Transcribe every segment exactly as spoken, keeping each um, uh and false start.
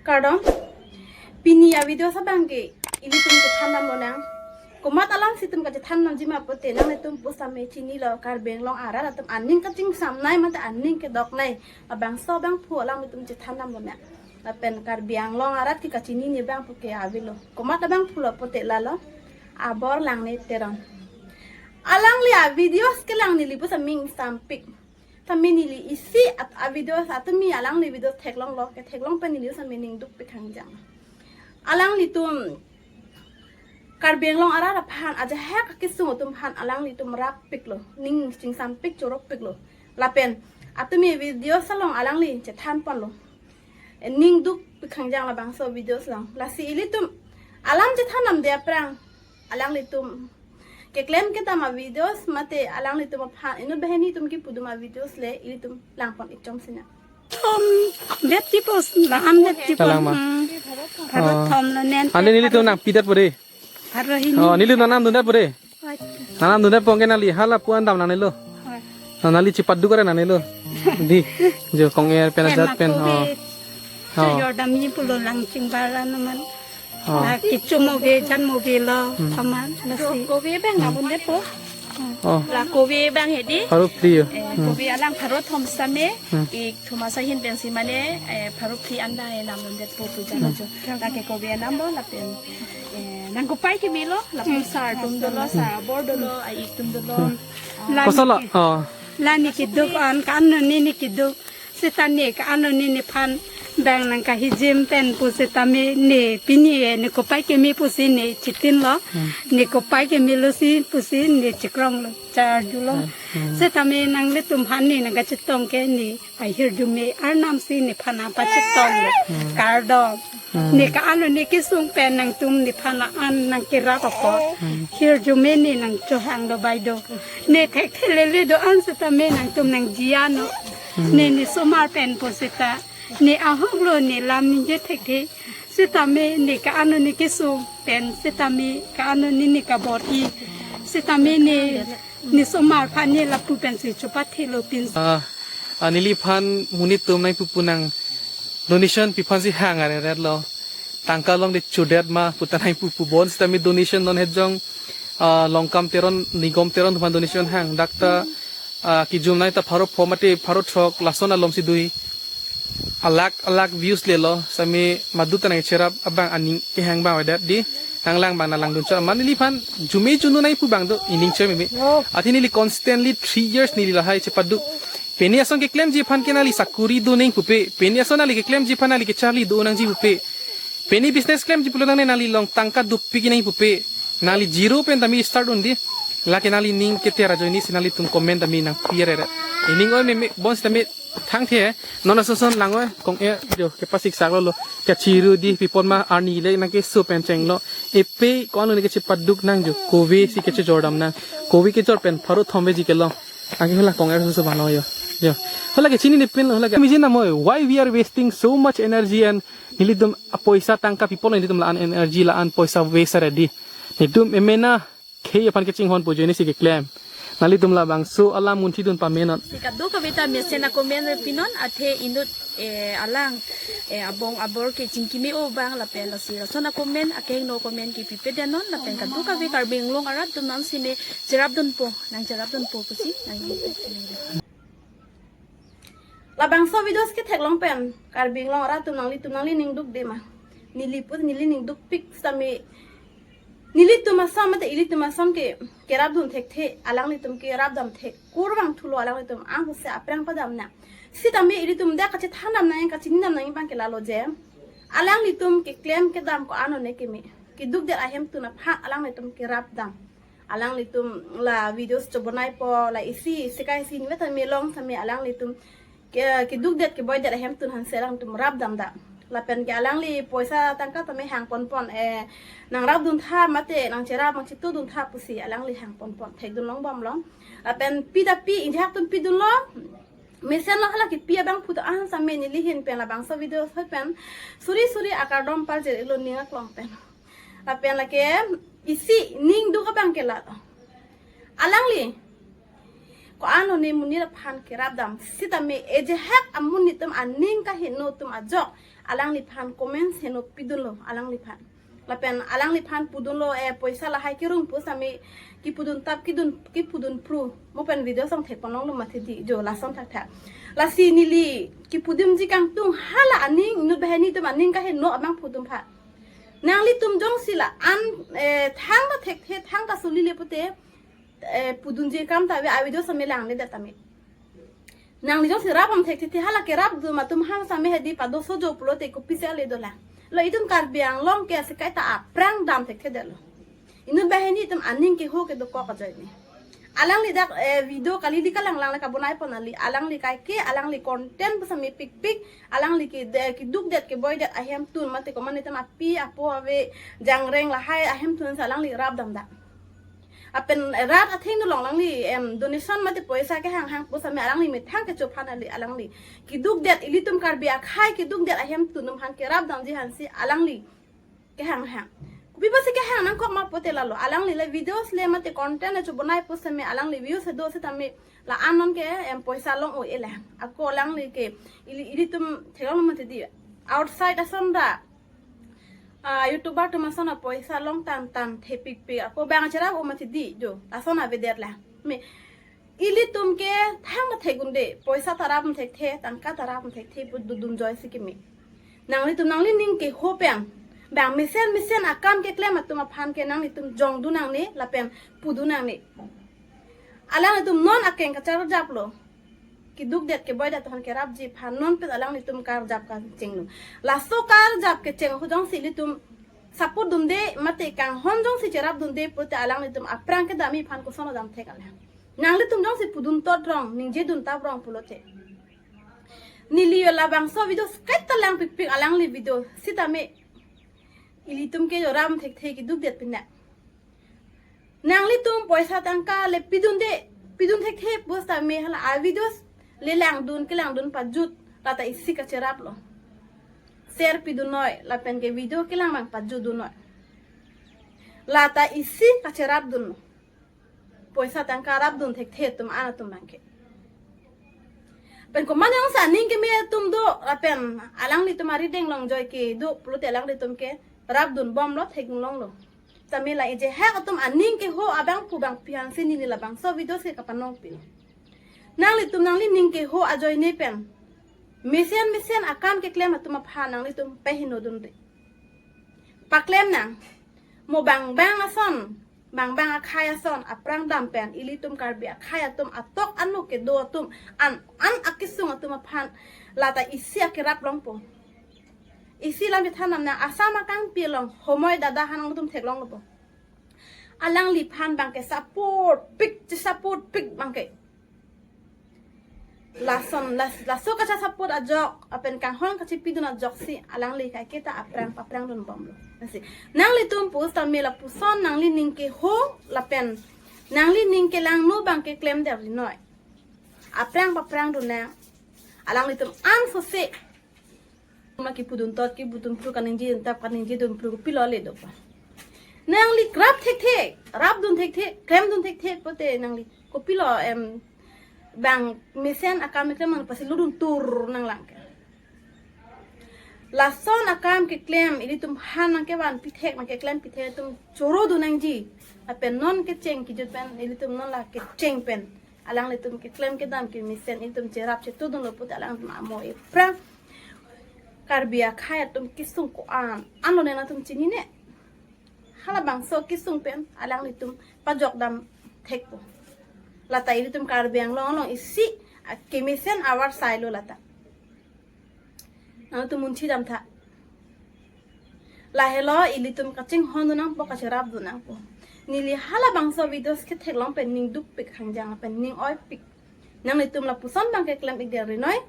Kardom. Pini a-video abang ke ilitum chethan damlonang. Komat alam si itum kachethan damji ma pulote nanglitum pusitame chinilo, Karbi Anglong arat atum aning kachingsamnei mate aning kedoknei abangso abangphu alam itum chethan damlonang. Lapen Karbi Anglong arat ke kachinine abangphu ke avelo. Komat abangphu lo pulote lalo, Abor Langne Teron. Alangli a-videos kelang neli pusitame ingsampik. Tame neli isi at a-videos atumi alangli video theklonglo, ketheklong pen neli pusitame ning dukpik hangjang. Alanglitum Karbi Anglong arat aphan, ajahak akesung atum aphan alanglitum rappiklo, ning chingsampik choropiklo. Lapen atumi videos along alangli chethanponlo. Ning dukpik hangjang labangso videos along. Lasi ilitum alam chethan damde aphrang alanglitum keklem kedam a-videos mate alanglitum aphan inut banghini atum kipu dam a-videos le ilitum langpon-ik chomsinang. Thom det tipos, la-an det tipos. Kalang ma? Hmm. Pharo Oh. thom lo nen. Ante nelitum nangpidet po dei. Pharo hini. Oh, nelitum nanamdundet po dei. Hoi. Nanamdundet po ke nangli hala pu-an damnangnelo. Hoi. Na nangli chepaduk ra nangnelo. Dei. Jo kong-er pen ajat pen. Pen ako Oh. ke Oh. Chojordamji pulo lang chingbar anuman. Oh. Ah, kecho mo ave, jan mo avelo, Hmm. thaman, lasi. Kove abang nabundet po. Oh. La kove abang hedi. Pharo phli yo. Eh, Hmm. kove alang pharo thom sitame, Hmm. ik thom asai ahin pensi mane, eh, pharo phli anda eh nabundet po pu jan Hmm. ajo. Lake kove anam lo lapen, eh, nangkopai kemelo, lapen Hmm. sar atum dolo, sar abor dolo, a-ik atum dolo. Hmm. Ah. Lani Koso lo? ke- Oh. Lani keduk an, ka-an arni ne keduk. Seta ne ka-an arni nephan bang nangkahijim pen pusitame ne pini eh, ne kopai keme pusi ne chitinlo. Hmm. Ne kopai kemelo si pusi ne chikronglo, charjulo. Hmm. Setame nanglitum aphan ne nangkachetong ke ne ahirjume arnam si nephan nangpachetonglo. Hmm. Kardom. Hmm. Ne ka-an arni kesung pen nangtum nephan an nangkerap apot. Hmm. Hirjume ne nangchohanglo bai do. Ne thekthe lele do-an setame nangtum nangji-an non. Hmm. Ne ne osomar pen pusita. Ne ahoklo ne lam ningje thekthe. Setame ne ka-an arni kesung pen setame ka-an arni ne kabor-i. Setame ne ne osomar aphan ne lapu pensi chopathelo pin. Ah, ah, neliphan monit atum nangpupu nang donation pi aphansi hang areretlo. Tangka longledet chudet ma puta nangpupu bonsitame donation non hejong, ah, Longkam Teron, Nigom Teron atum aphan donation hang. Dak ta, ah, kejumnei ta pharo pho mate pharo throk lason alomsi dui. Alakh alakh views lelo, sitame madu ta nangcherap abang aning kehang abang avedet dei, nanglang abang nanglangdun chot. Mane neliphan jume junu nangpu abang do, ining choi meme. Oh. Athe neli constantly three years neli lahai chepaduk. Pini ason keklemji aphan ke nangli sakuri do nangpupe. Pini ason nangli keklemji aphan nangli kecharli do nangji pupe. Pini business klemji pulo nangne nangli along tangka dopik nangpupe. Nangli zero pen tame start un dei. Lake nangli ning keter ajoine si nanglitum comment tame nangpi areret. Ining oi meme bonsitame thangthe, non ason ason lang oi, kong-er jo kepasik saklo lo. Kachiru dei pi apot ma arni le nangkeso pen chenglo. Epe ko-an arni kechepaduk nang jo. Kove si kechojordam nang. Kove kejor pen pharo thom veji kelong. Anke hala kong-er ason ason vanglo jo. Jo. Hala kechinine pinlo, hala ke. Imagine na moi, why we are wasting so much energy and nelitum apoisa tangka pi apot nelitum la-an energy la-an poisa waste aredi. Netum emena khei aphan kachinghon pu ajoine si keklem. Nanglitum labangso alam munthidun pamenon. Si kadokave ta mesen a-comment pinon athe inut, eh, alang, eh, abong abor ke chingkime-o abang lapen lasi lason a-comment akehingno comment kepipedet non lapen kadokave Karbi Anglong arat atum nangsi ne cherapdunpo, nangcherapdunpo pusi nang. Labangso videos ketheklong pen Karbi Anglong arat atum nanglitum nangli ning dukde ma? Neli pu neli ning dukpik sitame nelitum ason mate ilitum ason ke kerapdun thekthe, alanglitum kerapdam thek kurvangthulo, alanglitum angse aphrang padam nang. Sitame ilitum dak kachethan dam nang, kachini dam nang abang ke lalo je alanglitum keklem kedam ko-an arni keme, kedukdet ahemtun aphan alanglitum kerapdam. Alanglitum la videos chobonaipo, la isi isi kai isi inve tame long tame alanglitum ke, kedukdet keboidet ahemtun aphansi alanglitum rapdam da. Lapen ke alangli poisa tangka tame hangponpon, eh, nangrapdun tha mate nangcherap nangchitudun tha pusi alangli hangponpon, thekdun longbomlong. Lapen pi ta pi, injahak atum pidunlo. Mesenlo hala kepi abangphu do-an sitame neli ahin pen labangso video hoi pen suri suri akardom parjir-iklo ning aklong pen. Lapen lake isi ning duk abang ke la. Alangli Ko-an lone monit aphan kerap dam sitame ejehak amonit atum aning kaheno atum ajok alangliphan comments heno pidunlo alangliphan. Lapen alangliphan pudunlo, eh, poisa lahai kerung pusitame kipudun tap kidun kipudun pru. Mo pen video song thek ponlonglo mati di jo lason thakthak. Lasi neli kipudunji kangtung hala aning inut banghini atum aning kaheno abangphu atum aphan. Nanglitum jongsi la-an, eh, thangta thekthe thangta suli le pute, eh, pudunji akam ta ave, a video same langledet tame. Nangli jongsi rap dam thekthe hala kerapdun atum aphan same hedi padoso jo pulote kopisi ale dolang. Lo itum Karbi Anglong ke asi kaita aphrang dam thekthedetlo. Inut banghini atum aning keho kedokok ajoine. Alangli dak, eh, video kali di kalang lang le kabonai pon ali. Alangli kaike, alangli content pusitame pikpik, alangli kede kidukdet keboidet ahemtun mate komat itum api apo ave jangreng lahai ahemtun si alangli rap dam dak. Lapen rat athengno along alangli, em, donation mate poisa kehanghang pusitame alangli methang kecho aphan ali alangli kidukdet ilitum Karbi akhei kidukdet ahemtun atum aphan kerap damji aphansi alangli kehanghang. Kopi pusi kehang nangkok ma pute lalo. Alangli le videos le mate content le chobonai pusitame alangli views do sitame la-an non ke, em, poisa long-o-e le. Ako alangli ke ili ilitum theklong mati di. Outside ason ra, ah, YouTuber atum ason a poisa long tangtang thepikpik. Ako bang cherap-o mati di jo. Ason avedet la. Me ilitum ke thangta thek-un-e, poisa ta rap thekthe, tangka ta rap thekthe pu dodun joisi keme. Nanglitum nanglining keho pen bang mesen mesen akam keklem atum aphan ke nanglitum jongdun nangne lapen pudun nangne. Alanglitum non akeng kacharjaplo. Kidukdet keboidet atum aphan kerapji aphan non pen alanglitum karjap kachenglo. Laso karjap kecheng ahut jongsi ilitum support dunde mate kanghon jongsi cherap dunde pute alanglitum aphrang kedamji aphan koson dam thek alang. Nanglitum jongsi pudun tot rong, ningjedun tap rong pulote. Neli labangso video sket ta lang pikpik alangli video sitame ilitum ke rap thekthe kidukdet pina. Nanglitum poisa tangka le pidunde, pidun thekthe pusitame hala a videos le langdun kelangdun pajut lata isi kacheraplo. Share pidunnoi lapen ke video kelang abang pajutdunnoi. Lata isi kacherapdunlo. Poisa tangka rapdun thekthe atum an atum abang ke. Pen komat jongsi aning keme atum do, lapen alanglitum arideng along joi ke do pulote alanglitum ke rapdun bomlo, thekdun longlo. Tame la ejehak atum aning keho abangphu bangphi aphansi neli labangso videos ke kapanongpilo. Nanglitum nanglining keho ajoine pen mesen mesen akam keklem atum aphan nanglitum peheno dunde. Paklem nang. Mo bang bang ason, bang bang akhei ason aphrang dam pen ilitum Karbi akhei atum atok anu kedo atum an an akesung atum aphan lata isi akerap longpo. Isi lam chethan nam nang, Assam akangpi along homoi dada hanang atum theklonglo po. Alangliphan abang ke support pik, support pik abang ke. Lason las, laso kachesupport ajok lapen kanghon kachepidun ajoksi alangli kaike ta aphrang paphrangdun bomlo. Lasi nanglitum pusitame lapuson nanglining keho lapen nanglining kelangno abang ke klemdet rinoi. Aphrang paphrangdun nang. Alanglitum an sose ma kipudun tot kipudun pru kaningjedun tap kaningjedun pru kopilo le dopo. Nangli rap thekthe, rapdun thekthe, klemdun thekthe pute nangli kopilo, em, bang mesen akam keklem nang pasi ludun tur nanglang ke. Lason akam keklem ilitum aphan nangkevan pithek nangkeklem pithek atum chorodun nangji. Lapen non kecheng kijut pen ilitum non la kecheng pen alanglitum keklem kedam kemesen ilitum cherap chetudunlo pute alanglitum amo ephrang Karbi akhei atum kesung ko-an anlo ne nangtum chinine. Halabangso kesung pen alanglitum pajok dam thekpo. Lata ilitum Karbi Anglong along isi, a, kemesen avar sailo lata. Nangtum munthi dam tha. Lahelo ilitum kachinghondun nangpo, kacherapdun nangpo. Neli halabangso videos ketheklong pen ning dukpik hangjang pen ning oipik. Nanglitum lapuson abang keklem-ikdet rinoi.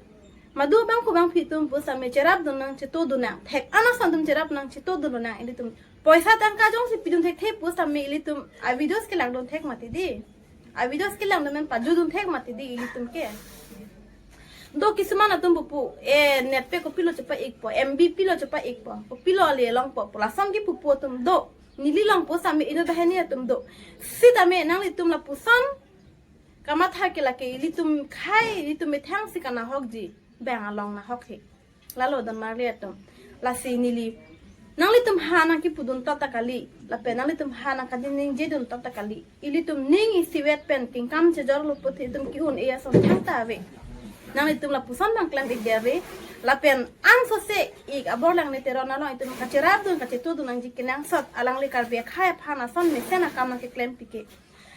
Madu abangphu bangphi atum pusitame cherapdun nang chetudun nang. Thek-an ason atum cherap nang chetudun nang ilitum. Poisa tangka jongsi pidun thekthe pusitame ilitum a videos kelangdun thek mati di. A videos kelangdun pen pajutdun thek mati di ilitum ke. Do kisuman atum pupu, eh, net pack kopilo chepa-ikpo, M B pilo chepa-ikpo, kopilo ale longpo pu lason kipu pu atum do. Neli along pusitame inut banghini atum do. Sitame nanglitum lapuson Kamatha ke lake ilitum khei, ilitum methang si kanahokji, bang along nahok he. Lalo don marli atum. Lasi neli, nanglitum ha nangkipudun tot ta kali, lapen nanglitum ha nangkaningjedun tot ta kali. Ilitum ning isivet pen kingkam chejorlo puthot itum ki-un-e ason thangta ave. Nanglitum lapuson bang klem-ik de ave. Lapen ansose ik aborlang ne Teron along itum kacherapdun kachetudun nangji kenangsot, alangli Karbi akhei aphan ason mesen akam nangkeklempike.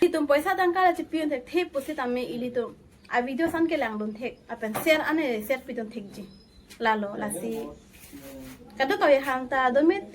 Itum poisa tangka la chipi-un thekthe pusitame ilitum a video ason kelangdun thek, lapen share ane share pidun thekji. Lalo, lasi kadokave hang ta domit tha